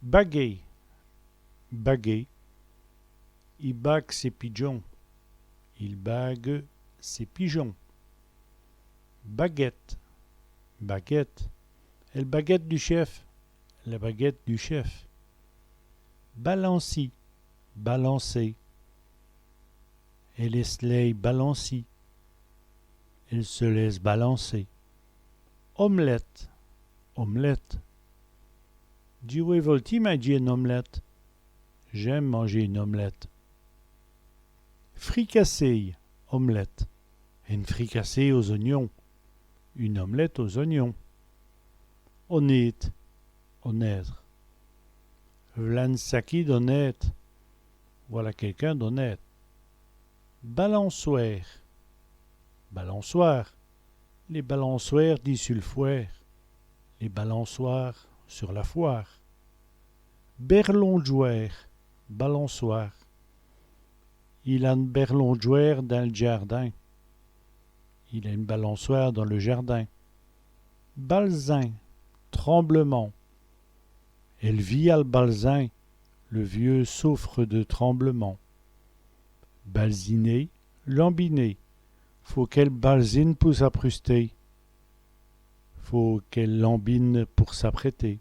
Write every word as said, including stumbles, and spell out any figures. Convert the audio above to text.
Baguer. Baguer. I bague sès pidjons. Il bague ses pigeons. Baguète. Baguette. El baguète du chèf. La baguette du chef. Balancî. Balancer. Èle ès' lèye balancî. Elle se laisse balancer. Omlète. Omelette. Dji wè voltî mindjî ène omlète. J'aime manger une omelette. Fricasséye. Omelette. Ène fricasséye aus-ognons. Une omelette aux oignons. Onête. Honnête. V'là ène saquî d'onête. Voilà quelqu'un d'honnête. Balanswêre. Balançoire. Lès balanswêres dissus l' fwêre. Les balançoires sur la foire. Bèrlondjwêre. Balançoire. Il a ène bèrlondjwêre dins l' djârdin. Il a une balançoire dans le jardin. Balzin. Tremblement. El vî a l' balzin. Le vieux souffre de tremblement. Balziner. Lambiner. Faut qu'èle balzine pou s'aprèster. Faut qu'elle lambine pour s'apprêter.